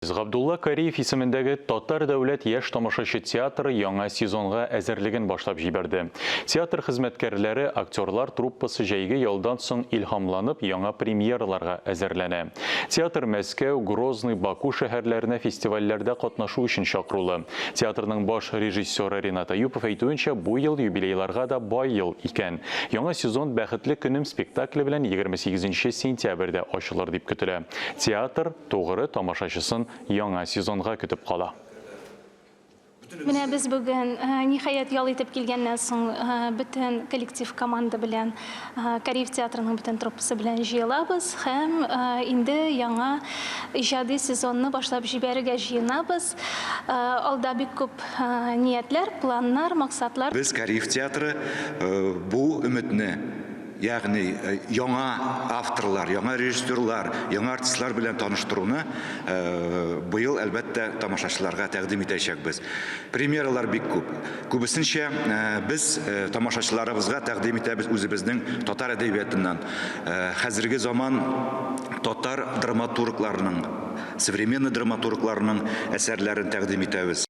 Габдулла Кариев исемендәге Татар дәүләт яшь тамашачы театры яңа сезонга әзерлеген башлап җибәрде. Театр хезмәткәрләре, актерлар труппасы җәйге ялдан соң илһамланып яңа премьераларга әзерләнә. Театр Мәскәү, Грозный, Баку шәһәрләренә фестивальләрдә катнашу өчен чакырулы. Театрның баш режиссеры Ренат Әюпов әйтүенчә, бу ел юбилейларга да бай ел икән. Яңа сезон Бәхетле көнем спектакле белән 28 нче сентябрьдә ачылыр дип көтелә. Театр, Тугры тамашачысын яңа сезонга көтеп кала. Менә без бүген, ниһаять, ял итеп килгәннән соң, бөтен коллектив команда белән, Кариев театрының бөтен труппасы белән җыелабыз һәм инде яңа иҗади сезонны башлап җибәрергә җыенабыз. Алда бик күп ниятләр, планнар, максатлар. Без, Кариев театры, бу өметне Ягъни яңа авторлар, яңа режиссерлар, яңа артистлар белән таныштыруны быел, әлбәттә, тамашачыларга тәкъдим итәчәкбез. Премьералар бик күп. Күбесенчә без тамашачыларыбызга тәкъдим итәбез үзебезнең татар әдәбиятыннан, хәзерге заман татар драматургларының, современный драматургларының әсәрләрен тәкъдим итәбез.